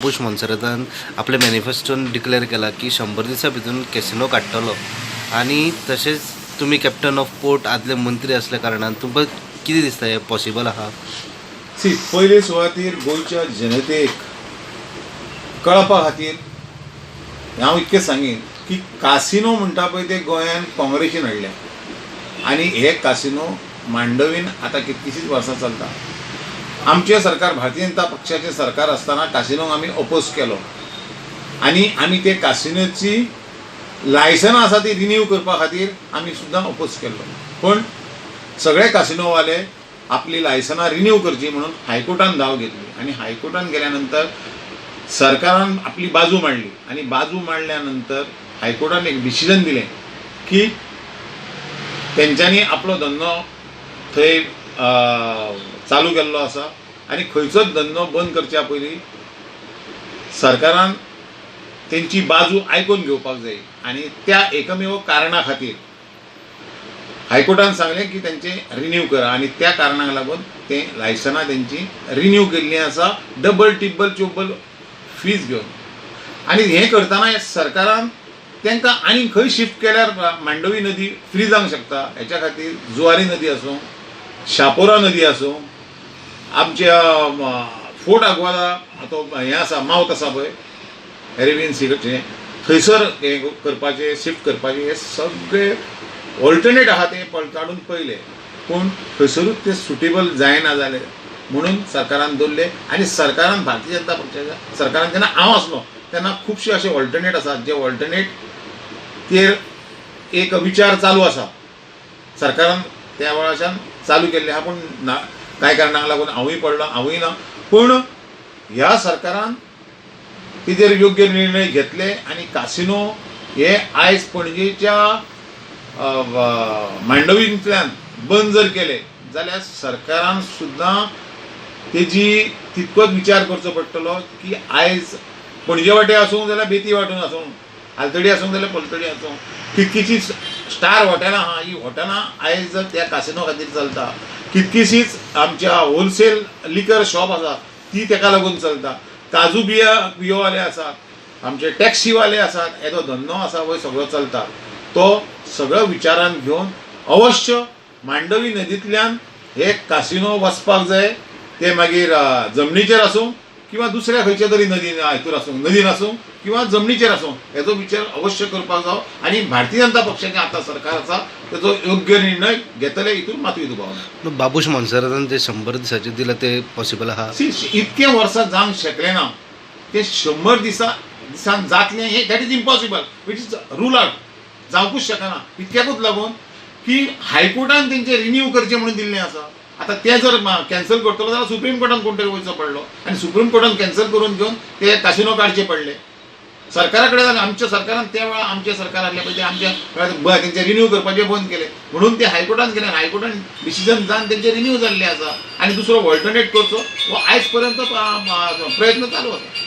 बाबूश मोन्सेरातान आपल्या मॅनिफेस्टोन डिक्लेअर केला की 100 दिसां भितून कॅसिनो काडटलो आनी तशेंच तुमी कॅप्टन ऑफ पोर्ट आदले मंत्री असल्या कारणान तुमकां कितें दिसता, हें पॉसिबल आहा? सी, पयले सुवातीर गोंयच्या जनतेक कळपा खातीर हांव इतकें सांगीन की कासिनो म्हणटा पळय ते गोंयान काँग्रेसीन हाडल्या आनी हे कासिनो मांडवीन आतां कितलींशींच वर्सां चलता. आमचें सरकार, भारतीय जनता पक्षाचें सरकार आसतना कासिनोक आमी अपोज केलो आनी आमी ते कासिनोची लायसनां आसा ती रिन्यू करपा खातीर आमी सुद्दां अपोज केल्लो. पूण सगळे कासिनोवाले आपली लायसनां रिन्यू करची म्हणून हायकोर्टान धांव घेतली आनी हायकोर्टान गेल्या नंतर सरकारान आपली बाजू मांडली आनी बाजू मांडल्या नंतर हायकोर्टान एक डिसिजन दिलें की तेंच्यांनी आपलो धंदो थंय चालू केल्लो आसा आनी खंयचोच धंदो बंद करच्या पयलीं सरकारान तेंची बाजू आयकून घेवपाक जाय आनी त्या एकमेव कारणा खातीर हायकोर्टान सांगलें की तेंचे रिन्यू करा आनी त्या कारणाक लागून ते लायसनां तेंची रिन्यू केल्लीं आसा, डबल टिब्बल चोब्बल फीज घेवन. आनी हें करतना सरकारान तांकां आनी खंय शिफ्ट केल्यार मांडवी नदी फ्री जावंक शकता हेच्या खातीर जुवारी नदी आसूं, शापोरा नदी आसूं, आमच्या फोर्ट आग्वादा तो हें आसा, मावत आसा पळय एरेबियन सीचें, थंयसर हें करपाचें, शिफ्ट करपाचें, हे सगळे ऑल्टरनेट आहा ते पलताडून पळयले, पूण थंयसरूच ते सुटेबल जायना जाले म्हणून सरकारान दवरले. आनी सरकारान, भारतीय जनता पक्षाच्या सरकारान जेन्ना हांव आसलो तेन्ना खुबशे अशे ऑल्टरनेट आसात जे ऑल्टरनेट तेर एक विचार चालू आसा, सरकारान त्या वेळाच्यान चालू केल्ले आहा, पूण ना कांय कारणांक लागून हांवूय पडलो, हांवूय ना. पूण ह्या सरकारान तेजेर योग्य निर्णय घेतले आनी कासिनो हे आयज पणजेच्या मांडवींतल्यान बंद जर केले जाल्यार सरकारान सुद्दां तेजी तितकोच विचार करचो पडटलो की आयज पणजे वाटे आसूं जाल्यार बेती वाटून आसूं, आलतडी आसूं जाल्यार पलतडी आसूं, कितकीशींच स्टार हॉटेलां आहा, ही हॉटेलां आयज त्या कासिनो खातीर चलता, कितकीशींच आमच्या होलसेल लिकर शॉप आसा ती तेका लागून चलता, काजू बिया बियोवाले आसात, आमचे टॅक्सीवाले आसात, येदो धंदो आसा पळय सगळो चलता. तो सगळो विचारान घेवन अवश्य मांडवी नदींतल्यान हे कासिनो वचपाक जाय, ते मागीर जमनीचेर आसूं किंवा दुसऱ्या खंयच्या तरी नदीन हितूर आसूं, नदीन आसूं किंवा जमनीचेर आसूं, हेजो विचार अवश्य करपाक जावो आनी भारतीय जनता पक्षाचें आतां सरकार आसा तेजो योग्य निर्णय घेतले हितून मातूय दुबाव ना. बाबूश मोन्सेरातान जे 100 दिसाचें दिलां तें पॉसिबल आहा? सी, इतके वर्सां जावंक शकलें ना ते 100 दिसान जातलें हें that is impossible, which is rule out, जावंकूच शकना. इतक्याकूच लागून की हायकोर्टान तेंचे रिन्यू करचें म्हणून दिल्लें आसा. आतां ते जर कॅन्सल करतलो जाल्यार सुप्रीम कोर्टान कोण तरी वयचो पडलो आनी सुप्रीम कोर्टान कॅन्सल करून घेवन ते कासिनो काडचे पडले. सरकारा कडेन, आमच्या सरकारान त्या वेळार, आमचें सरकार आसलें पळय तें आमच्या वेळार तेंचे रिन्यू करपाचें बंद केलें म्हणून ते हायकोर्टान गेले, हायकोर्टान डिसिजन जावन तेंचे रिन्यू जाल्लें आसा आनी दुसरो ऑल्टरनेट करचो हो आयज पर्यंत प्रयत्न चालू आसा.